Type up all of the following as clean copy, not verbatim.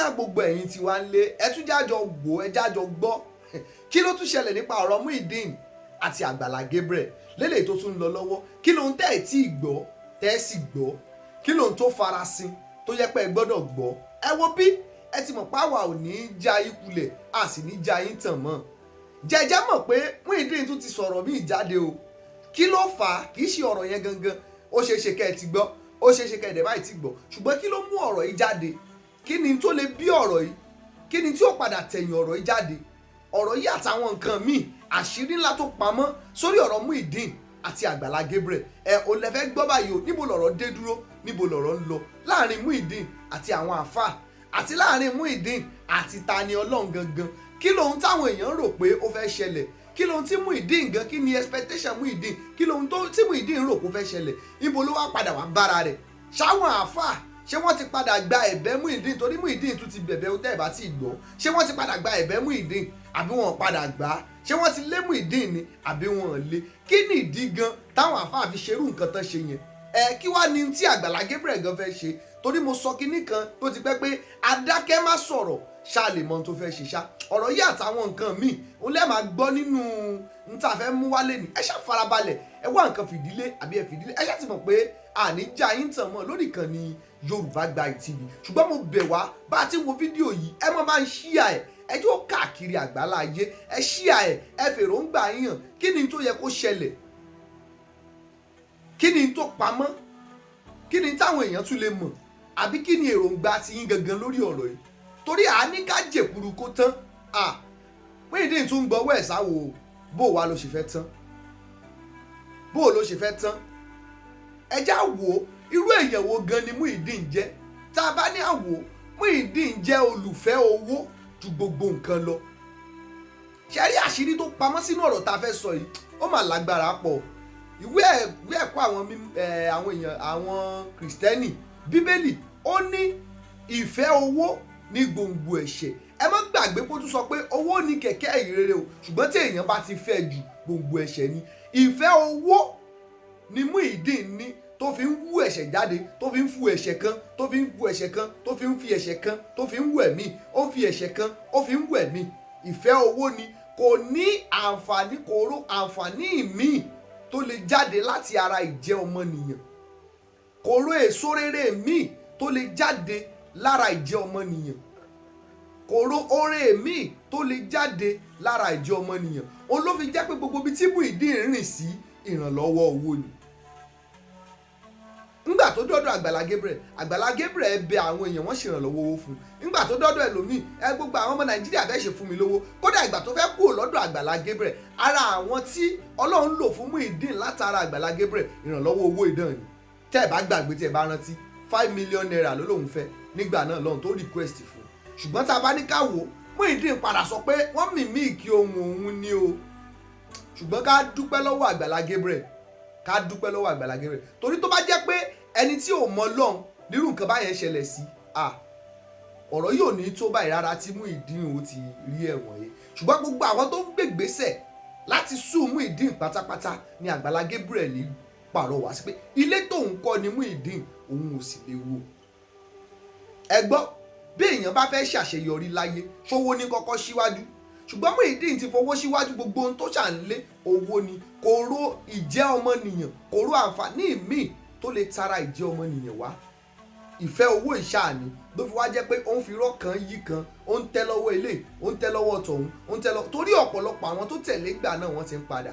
Yá, gbogbo ẹ̀yin tí wàá ń lé, ẹ tún jájọ wò, ẹ jájọ gbọ́ kí ló tún ṣẹlẹ̀ nípa ọ̀rọ̀ Muyideen àti Àgbàlá Gabriel lélẹ̀ tó tún ń lọ lọ́wọ́. Kí ló ń tẹ́ ẹ̀ tí ì gbọ́, tẹ́ ẹ sì gbọ́? Kí ló ń tó farasin tó yẹ pé ẹ gbọ́dọ̀ gbọ́? Ẹ wo bí ẹ ti mọ̀ páwa ò ní í já yín kulẹ̀, a sì ní í já yín tàn mọ́. Jẹjẹ mọ̀ pé Muyideen tún ti sọ̀rọ̀ míì jáde o. Kí ló fà á? Kì í ṣe ọ̀rọ̀ yẹn gangan. Ó ṣeé ṣe kẹ́ ẹ ti gbọ́, ó ṣeé ṣe kẹ́ ẹ dẹ̀ báyìí ti gbọ́, ṣùgbọ́n kí ló mú ọ̀rọ̀ yìí jáde? Kí ni tó lè bí ọ̀rọ̀ yìí? Kí ni tí ó padà tẹ̀yìn ọ̀rọ̀ yìí jáde? Ọ̀rọ̀ yìí àtàwọn nǹkan míì, àṣírí ńlá tó pamọ́ sórí ọ̀rọ̀ Muyideen àti Àgbàlá Gabriel, ẹ ò lẹ fẹ́ gbọ́ báyìí o. Níbo lọ̀rọ̀ dé dúró? Níbo lọ̀rọ̀ ń lọ láàrin Muyideen àti àwọn àáfàá, àti láàrin Muyideen àti Tani Olohun gangan? Kí lóhun táwọn èèyàn rò pé ó fẹ́ ṣẹlẹ̀? Kí lóhun tí Muyideen gan, kí ni expectation Muyideen? Kí lóhun tó tí Muyideen rò pé ó fẹ́ ṣẹlẹ̀? Níbo ló wá padà wá bára rẹ̀? Ṣáwọn àáfàá, ṣé wọ́n ti padà gba ẹ̀bẹ̀ Muyideen? Torí Muyideen tún ti bẹ̀bẹ̀ ó, tẹ́ ẹ̀ bá ti gbọ́. Ṣé wọ́n ti padà gba ẹ̀bẹ̀ Muyideen àbí wọ́n padà gbà á? Ṣé wọ́n ti lé Muyideen ni àbí wọ́n lé? Kí ni ìdí gan táwọn àáfàá fi ṣerú nǹkan tán ṣe yẹn? Ẹ kí wàá ní tí Àgbàlá Gabriel gan fẹ́ ṣe? Torí mo sọ kinní kan tó ti pẹ́ pé adákẹ́ má sọ̀rọ̀, ṣá lè mọ ohun tó fẹ́ ṣe ṣá. Ọ̀rọ̀ yìí àtàwọn nǹkan míì òun lẹ́ẹ̀ máa gbọ́ nínú n tá a fẹ́ mú wálé ni. Ẹ ṣá farabalẹ̀, ẹ wá nǹkan fìdílé àbí ẹ fìdílé. Ẹ ṣá ti mọ̀ pé àní já yín tàn mọ́ lórí ìkànnì Yorùbá Gbayì TV. Ṣùgbọ́n mo bẹ̀ wá, bá a ti wo fídíò yìí, ẹ má bá ń share ẹ̀, ẹ jẹ́ ó káàkiri àgbálá ayé. Ẹ share ẹ̀, ẹ fèròǹgbà yín hàn. Kí ni tó yẹ kó ṣẹlẹ̀? Kí ni tó pamọ́? Kí ni táwọn èèyàn tún lè mọ̀? Àbí kí ni èròǹgbà ti yín gangan lórí ọ̀rọ̀ yìí? Torí àní ká jèkuru kó tán à, Muyideen tún ń gbọ́wọ́ ẹ̀ sáwo. Bó wa ló ṣe fẹ́ tán? Bó ló ṣe fẹ́ tán? Ẹ já wò ó, irú èèyàn wo gan ni Muyideen jẹ́? Tá a bá ní àwò, Muyideen jẹ́ olùfẹ́ owó ju gbogbo nǹkan lọ. Ṣe rí àṣírí tó pamọ́ sínú ọ̀rọ̀ tá a fẹ́ sọ yìí, ó mà lágbára pọ̀. Ìwé ẹ̀kọ́ àwọn èèyàn, àwọn Kìrìsìtẹ́nì, Bíbélì, ó ní ìfẹ́ owó ní gbòǹgbò ẹ̀ṣẹ̀. Ẹ má gbàgbé kó tún sọ pé owó ní kẹ̀kẹ́ ìrere o, ṣùgbọ́n tí èèyàn bá ti fẹ́ ju, gbòǹgbò ẹ̀ṣẹ̀ ni. Ìfẹ́ owó ni Muyideen ní tó fi ń wú ẹ̀ṣẹ̀ jáde, tó fi ń fu ẹ̀ṣẹ̀ kan, tó fi ń fu ẹ̀ṣẹ̀ kan, tó fi ń fi ẹ̀ṣẹ̀ kan, tó fi ń wú ẹ̀mí, ó fi ẹ̀ṣẹ̀ kan, ó fi ń wú ẹ̀mí. Ìfẹ́ owó ni. Kò ní àǹfààní, kò ró àǹfààní míì tó lè jáde láti ara ìjẹ́ ọmọnìyàn, kò ró èso rere míì tó lè jáde lára ìjẹ́ ọmọnìyàn, kò ró oore míì tó lè jáde lára ìjẹ́ ọmọnìyàn. Òun ló fi jẹ́ pé gbogbo ibi tí Muyideen rìn sí, ìrànlọ́wọ́ owó ni. Ńgbà tó dọ́dọ̀ Àgbàlá Gabriel, Àgbàlá Gabriel bẹ àwọn èèyàn, wọ́n ṣèrànlọ́wọ́ owó fún un. Ńgbà tó dọ́dọ̀ ẹlòmíì, ẹ gbogbo àwọn ọmọ Nàìjíríà bẹ́ẹ̀ ṣe fún mi lówó. Kódà ìgbà tó fẹ́ kúrò lọ́dọ̀ Àgbàlá Gabriel, ara àwọn tí Ọlọ́run lò fún Muyideen látara Àgbàlá Gabriel, ìrànlọ́wọ́ owó ìdán ni. Tẹ́ ẹ bá gbàgbé, tí ẹ bá rántí, ₦5 million ló lóun fẹ́ nígbà náà lọ́hùn tó request fún. Ṣùgbọ́n tá a bá ní ká wò ó, Muyideen padà sọ pé wọ́n mì kí ohun òun ní o. Ṣùgbọ́n ká dúpẹ́ lọ́wọ́ Àgbàlá Gabriel, ká dúpẹ́ lọ́wọ́ Àgbàlá Gabriel, torí tó bá jẹ́ pé ẹni tí ò mọ Ọlọ́run nírú nǹkan báyẹn ṣẹlẹ̀ sí à, ọ̀rọ̀ yóò ní tó báyìí rárá tí Muyideen ó ti rí ẹ̀wọ̀n yìí. Ṣùgbọ́n gbogbo àwọn tó ń gbègbèsẹ̀ láti sue Muyideen pátápátá ni Àgbàlá Gabriel pàrọwà sí pé ilé tóun kọ́ ni Muyideen, òun ò sì lè wó. Ẹ gbọ́, bí èèyàn bá fẹ́ ṣàṣeyọrí láyé, ṣówó ní kọ́kọ́ síwájú. Ṣùgbọ́n Muyideen ti fowó síwájú. Gbogbo ohun tó ṣà ń lé, owó ni. Kò ro ìjẹ́ ọmọnìyàn, kò ro àǹfààní míì tó lè tara ìjẹ́ ọmọnìyàn wá. Ìfẹ́ owó ìṣáàní ló fi wá jẹ́ pé ó ń fi irọ́ kan yí kan, ó ń tẹ́ lọ́wọ́ ilé, ó ń tẹ́ lọ́wọ́ tọ̀hún, ó ń tẹ́ lọ́wọ́, torí ọ̀pọ̀lọpọ̀ àwọn tó tẹ̀lé gbà náà, wọ́n ti ń padà.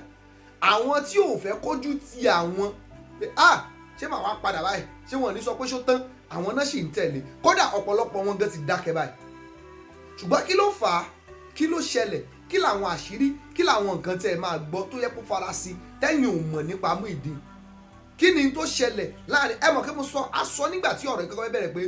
Àwọn tí ò fẹ́ kójú ti àwọn pé, ah, ṣé màá wá padà báyìí? Ṣé wọn ò ní sọ pé ṣó tán? Àwọn náà sì ń tẹ̀lé. Kódà ọ̀pọ̀lọpọ̀ wọn gan ti dákẹ́ báyìí. Ṣùgbọ́n kí ló fà á? Kí ló ṣẹlẹ̀? Kí làwọn àṣírí? Kí làwọn nǹkan tẹ́ ẹ máa gbọ́ tó yẹ kó fara sí tẹ́yìn ò mọ̀ nípa Muyideen? Kí ni tó ṣẹlẹ̀ láàrin? Ẹ mọ̀ kí mo sọ aṣọ nígbà tí ọ̀rọ̀ ìkọ́kọ́ bẹ̀rẹ̀ pé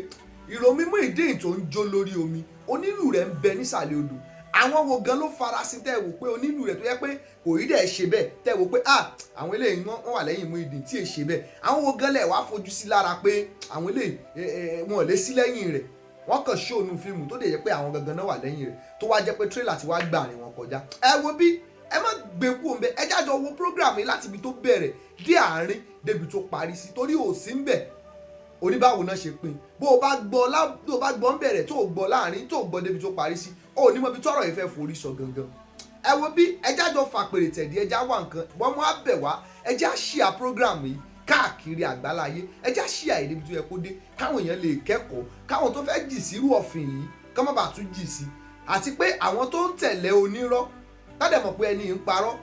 ìròmí Muyideen tó ń jó lórí omi, onílù rẹ̀ ń bẹ nísàlẹ̀ odò. Àwọn wo gan ló fara sí tẹ́ ẹ wò pé onílù rẹ̀ tó yẹ pé kò rí dẹ̀ ṣe bẹ́ẹ̀, tẹ́ ẹ wò pé, ah, àwọn eléyìí wọ́n wà lẹ́yìn Muyideen tí ì ṣe bẹ́ẹ̀? Àwọn wo gan lẹ̀ wá fojú sí lára pé àwọn eléyìí wọn ò lè sí lẹ́yìn rẹ̀, wọ́n kàn ṣóònù fíìmù tó dẹ̀ jẹ́ pé àwọn gangan náà wà lẹ́yìn rẹ̀, tó wá jẹ́ pé tírélà ti wá gbà rìn wọn kọjá? Ẹ wo bí, ẹ má gbé kú òun bẹ. Ẹ jájọ wo program yìí láti ibi tó bẹ̀rẹ̀ dé àárín débi tó parí sí, torí ò sí ń bẹ̀. Oníbàwò náà ṣe pín. Bó o bá gbọ́, bó o bá gbọ́ ń bẹ̀rẹ̀, tó o gbọ́ láàrin, tó o gbọ́ débi tó parí sí, o ò ní mọ ibi tọ́rọ̀ yìí fẹ́ forí sọ gangan. Ẹ wo bí ẹjá jọ fàpèrè tẹ̀dí, ẹjá wà nǹkan wọ́n mú abẹ̀ wá. Ẹjá ṣíà program yìí káàkiri àgbáláyé, ẹjá ṣíà yìí débi tó yẹ kó dé, káwọn èèyàn lè kẹ́kọ̀ọ́, káwọn tó fẹ́ jì sírú ọ̀fìn yìí kọ́ má bàa tún jì sí, àti pé àwọn tó ń tẹ̀lé onírọ́ tádẹ̀ mọ̀ pé ẹni ń parọ́,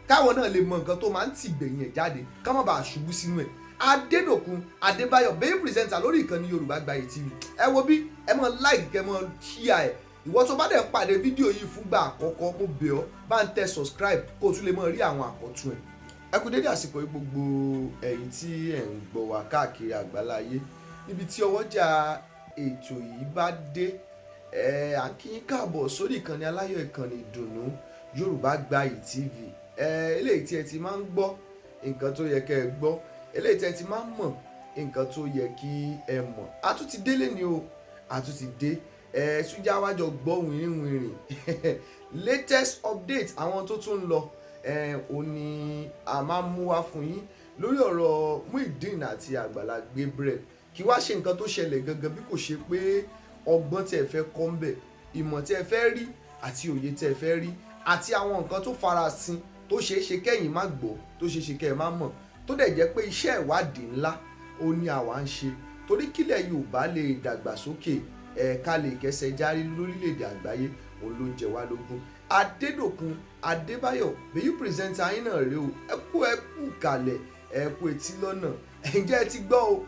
káwọn náà lè mọ nǹkan tó máa ń tì gbẹ̀yìn ẹ̀ jáde, ká má bàa ṣubú sínú ẹ̀. Adédòkun Adébáyọ̀, baby presenter lórí ìkànnì Yorùbá Gbayì TV. Ẹ wo bí ẹ mọ like, kẹ mọ share ẹ. Ìwọ tó bá dẹ̀ pàdé fídíò yìí fúngbà àkọ́kọ́, mo bẹ̀ ọ́, bá ń tẹ subscribe kó o tún lè mọ rí àwọn àkọ́tún ẹ̀. Ẹ kú dédé àsìkò yìí, gbogbo ẹ̀yin tí ẹ̀ ń gbọ́ wá káàkiri àgbáláyé níbi tí ọwọ́jà ètò yìí bá dé. Ẹ à ń kí yín káàbọ̀ sórí ìkànnì aláyọ̀, ìkànnì ìdùnnú, Yorùbá Gbayì TV. Ẹ eléyìí tí ẹ ti máa ń gbọ́ nǹkan tó yẹ kẹ́ ẹ gbọ́, eléyìí tí ẹ ti máa ń mọ̀ nǹkan tó yẹ kí ẹ mọ̀. A tún ti délé ni o, a tún ti dé. Ẹ súnjà wájọ gbọ́ wìrìwìrì, latest update, àwọn tó tún ń lọ, ẹ ò ní a máa mú wá fún yín lórí ọ̀rọ̀ Muyideen àti Àgbàlá Gabriel. Kí wá ṣe nǹkan tó ṣẹlẹ̀ gangan, bí kò ṣe pé ọgbọ́n tí ẹ fẹ́ kọ́ ń bẹ̀, ìmọ̀ tí ẹ fẹ́ rí àti òye tí ẹ fẹ́ rí, àti àwọn nǹkan tó farasin tó ṣeé ṣe kẹ́yìn má gbọ́, tó ṣeé ṣe kẹ́ ẹ má mọ̀, tó dẹ̀ jẹ́ pé iṣẹ́ ìwádìí ńlá ó ní àwa ń ṣe, torí kílẹ̀ Yorùbá lè dàgbàsókè, ẹ̀ka lè kẹsẹ̀ járí lórílẹ̀‐èdè àgbáyé, òun ló ń jẹ wá lógún. Adédòkun Adébáyọ̀, bèyí presenter yín náà rèé o. Ẹ kú, ẹ kú kalẹ̀, ẹ kú etí lọ́nà. Ǹjẹ́ ẹ ti gbọ́ o?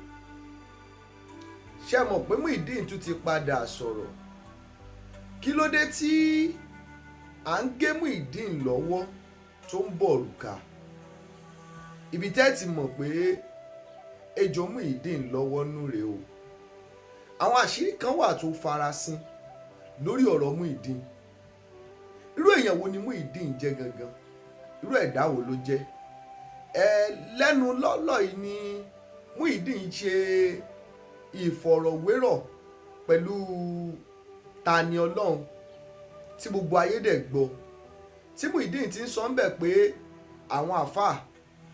Ṣé mọ̀ pé Muyideen tún ti padà sọ̀rọ̀? Kí ló dé tí à ń gé Muyideen lọ́wọ́ tó ń bọ̀ rùkà? Ibi tẹ́ ti mọ̀ pé ejò Muyideen lọ́wọ́ nú rèé o. Àwọn àṣírí kan wà tó farasin lórí ọ̀rọ̀ Muyideen. Irú èèyàn wo ni Muyideen jẹ́ gangan? Irú ẹ̀dá wo ló jẹ́? Ẹ lẹ́nu lọ́lọ́ yìí ni Muyideen ṣe ìfọ̀rọ̀wérọ̀ pẹ̀lú Tani Olohun, tí gbogbo ayé dẹ̀ gbọ́, tí Muyideen ti ń sọ ń bẹ̀ pé àwọn àáfàá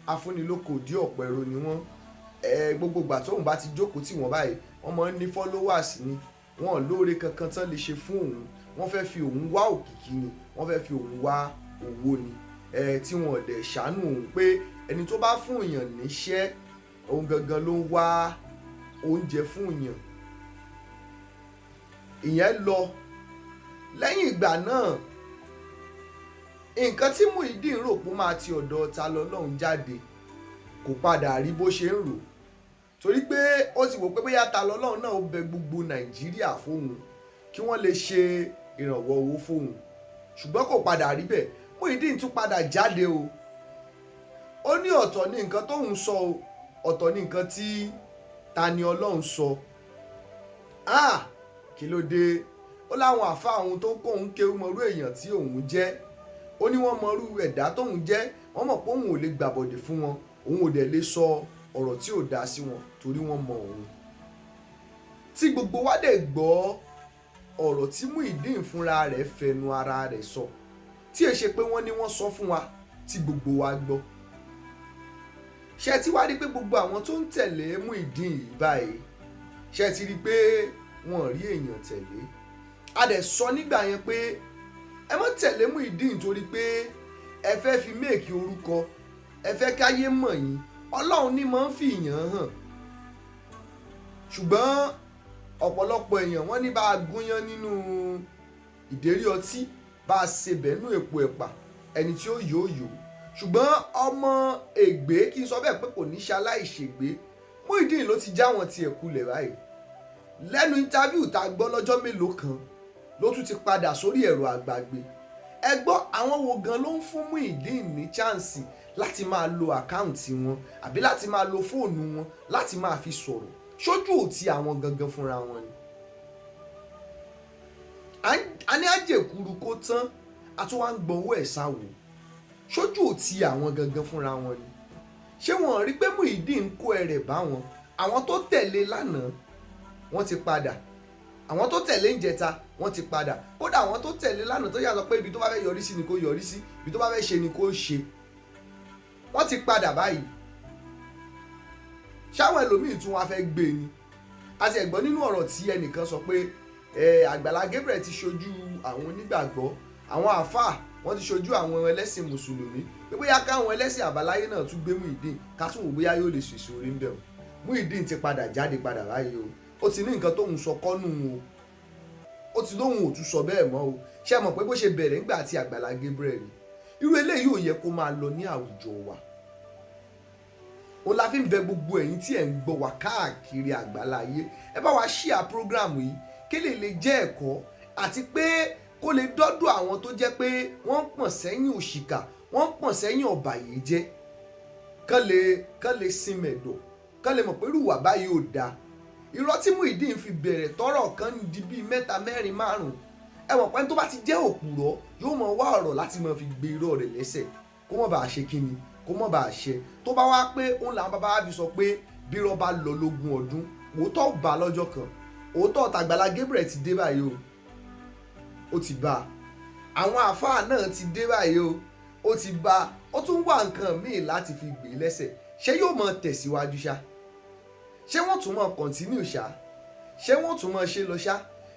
afúnilóko dí ọ̀pẹ̀rọ ni wọ́n. Ẹ gbogbo ìgbà tóun bá ti jókòó tì wọ́n báyìí, wọ́n máa ń ní followers ni wọ́n lóore kankan tán lè ṣe fún òun. Wọ́n fẹ́ fi òun wá òkìkí ni, wọ́n fẹ́ fi òun wá owó ni, ẹ tí wọ́n dẹ̀ ṣàánú òun, pé ẹni tó bá fún èèyàn níṣẹ́, òun gangan ló ń wá oúnjẹ fún èèyàn. Ìyẹn lọ. Lẹ́yìn ìgbà náà, nǹkan tí Muyideen rò pé ó máa ti ọ̀dọ̀ Ta lọ́lọ́run jáde kò padà rí bó ṣe ń rò, torí pé ó ti wò pé bóyá Ta lọ́lọ́run náà ó bẹ gbogbo Nàìjíríà fóun kí wọ́n lè ṣe ìrànwọ́ owó fóun, ṣùgbọ́n kò padà rí bẹ́ẹ̀. Muyideen tún padà jáde o. Ó ní ọ̀tọ̀ ní nǹkan tóun sọ o, ọ̀tọ̀ ní nǹkan tí Tani Olohun sọ. Ah, kí ló dé? Ó láwọn àfa òun tó kóun kéwú mọrú èèyàn tí òun jẹ́. Ó ní wọ́n mọrú ẹ̀dá tóun jẹ́, wọ́n mọ̀ pé òun ò lè gbàbọ̀dè fún wọn, òun ò dẹ̀ lè sọ ọ̀rọ̀ tí ò dáa sí wọn, torí wọ́n mọ òun. Tí gbogbo wa dẹ̀ gbọ́ ọ̀rọ̀ tí Muyideen fúnra rẹ̀ fẹnu ara rẹ̀ sọ, tí è ṣe pé wọ́n ní wọ́n sọ fún wa, tí gbogbo wa gbọ́. Ṣé ti wá rí pé gbogbo àwọn tó ń tẹ̀lé Muyideen yìí báyìí, ṣé ti rí pé wọ́n rí èèyàn tẹ̀lé? A dẹ̀ sọ nígbà yẹn pé ẹ má tẹ̀lé Muyideen torí pé ẹ fẹ́ fi make orúkọ, ẹ fẹ́ káyé mọ̀ yín. Ọlọ́run ní máa ń fi èèyàn hàn, ṣùgbọ́n ọ̀pọ̀lọpọ̀ èèyàn, wọ́n ní bá a gúnyán nínú ìdérí ọtí, bá a ṣe bẹ́ẹ̀ èpo ẹ̀pà, ẹni tí ó yóò yó. Ṣùgbọ́n ọmọ ègbé, kí n sọ bẹ́ẹ̀, pé kò ní ṣe aláìṣègbé. Muyideen ló ti já wọn tiẹ̀ kulẹ̀ báyìí. Lẹ́nu interview tá a gbọ́ lọ́jọ́ mélòó kan ló tún ti padà sórí ẹ̀rọ àgbàgbé. Ẹ gbọ́, àwọn wo gan ló ń fún Muyideen ní chance láti máa lo account wọn àbí láti máa lo fóònù wọn láti máa fi sọ̀rọ̀? Sójú òtí àwọn gangan fúnra wọn ni. A ní àjẹkùrú kó tán, a tún wá ń gbọ́wọ́ ẹ̀ sáwò. Sójú òtí àwọn gangan fúnra wọn ni. Ṣé wọn rí pé Muyideen ń kó ẹrẹ̀ bá wọn? Àwọn tó tẹ̀lé lánàá, wọ́n ti padà. Àwọn tó tẹ̀lé ń jẹta, wọ́n ti padà. Kódà àwọn tó tẹ̀lé lánàá tó yàtọ̀ pé ibi tó bá fẹ́ yọrí sí ni kó yọrí sí, ibi tó bá fẹ́ ṣe ni kó ṣe, wọ́n ti padà báyìí. Ṣáwọn ẹlòmíì tún wá fẹ́ gbé ni. A ti ẹ̀gbọ́n nínú ọ̀rọ̀ tí ẹnìkan sọ pé Àgbàlá Gabriel ti ṣojú àwọn onígbàgbọ́, àwọn àáfàá wọ́n ti ṣojú àwọn ẹlẹ́sìn mùsùlùmí, pé bóyá káwọn ẹlẹ́sìn àbáláyé náà tún gbé Muyideen, ká tún wò bóyá yóò lè ṣèṣe orí ń bẹ̀ o. Muyideen ti padà jáde padà báyìí o. Ó ti ní nǹkan tóun sọ kọ́nù o, ó ti lóun ò tún sọ bẹ́ẹ̀ mọ́ o. Ṣé ẹ mọ̀ pé bó ṣe bẹ̀rẹ̀ nígbà tí Àgbàlá Gabriel rí irú eléyìí ò yẹ kó máa lọ ní àwùjọ wa. Òun la fi ń bẹ gbogbo ẹ̀yin tí ẹ̀ ń gbọ́ wa káàkiri àgbáláyé, ẹ bá wa share program yìí kí lè jẹ́ ẹ̀kọ́, àti pé kó lè dọ́dọ̀ àwọn tó jẹ́ pé wọ́n ń pọ̀n sẹ́yìn òṣìkà, wọ́n ń pọ̀n sẹ́yìn ọ̀bàyéjẹ́, kán lè sinmẹ̀dọ̀, kán lè mọ̀ pé irú ìwà báyìí ò dáa. Irọ́ tí Muyideen fi bẹ̀rẹ̀ tọ́rọ̀ kan ń di bíi mẹ́ta, mẹ́rin, márùn-ún. Ẹ mọ̀ pé tó bá ti jẹ́ òpùrọ́, yóò mọ̀ wá ọ̀rọ̀ láti máa fi gbé irọ́ rẹ̀ lẹ́sẹ̀, kó mọ̀ bá a ṣe kíni, kó mọ̀ bá a ṣe. Tó bá wá pé òun làwọn bàbá wa fi sọ pé bí irọ́ bá lọ lógún ọdún, òótọ́ ò bá lọ́jọ́ kan. Òótọ́ tàgbàlá Gabriel ti dé báyìí o, ó ti bá a. Àwọn àáfàá náà ti dé báyìí o, ó ti bá a. Ó tún wá nǹkan míì láti fi gbé lẹ́sẹ̀. Ṣé yóò mọ tẹ̀síwájú ṣá? Ṣé wọ́n tún mọ continue ṣá? Ṣé wọ́n tún mọ ṣe lọ ṣá?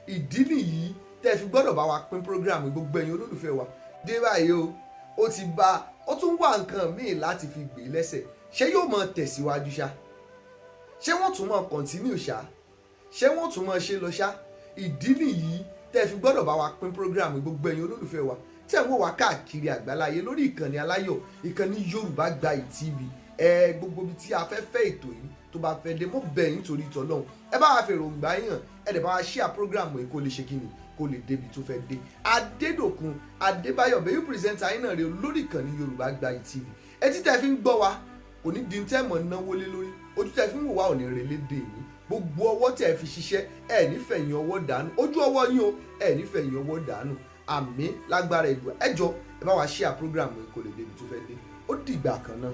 Ìdí nìyí tẹ́ fi gbọ́dọ̀ bá wa pín program, gbogbo ẹ̀yin olólùfẹ́ wa. Dé báyìí o, ó ti bá a. Ó tún wá nǹkan míì láti fi gbé lẹ́sẹ̀. Ṣé yóò mọ tẹ̀síwájú ṣá? Ṣé wọ́n tún mọ continue ṣá? Ṣé wọ́n tún mọ ṣe lọ ṣá? Ìdí nìyí tẹ́ fi gbọ́dọ̀ bá wa pín program, gbogbo ẹ̀yin olólùfẹ́ wa tí ẹ̀ ń wò wá káàkiri àgbáláyé lórí ìkànnì aláyọ̀, ìkànnì Yorùbá Gbayì TV. Ẹ gbogbo ibi tí afẹ́fẹ́ ètò yìí tó bá fẹ́ dé, mo bẹ̀ yín torí tọ́lọ́hún, ẹ bá wa fèròǹgbà yín hàn, ẹ dẹ̀ bá wa share program yìí kó lè ṣe kíni, kó lè débi tó fẹ́ dé. Adédòkun Adébáyọ̀ bẹ́ẹ̀ presenter yín náà rè lórí ìkànnì Yorùbá Gbayì TV. Etí tẹ́ fi ń gbọ́ wa kò ní di tẹ́ mọ̀ náwó lé lórí, ojú tẹ́ fi ń wò wá ò ní relé dè yín. Gbogbo ọwọ́ tẹ́ fi ṣiṣẹ́, ẹ nífẹ̀yìn ọwọ́ dànù. Ojú ọwọ́ yín o, ẹ nífẹ̀yìn ọwọ́ dànù. Àmín lágbára ìlú. Ẹ jọ, ẹ bá wa share program yìí kó lè débi tó fẹ́ dé. Ó dìgbà kan náà.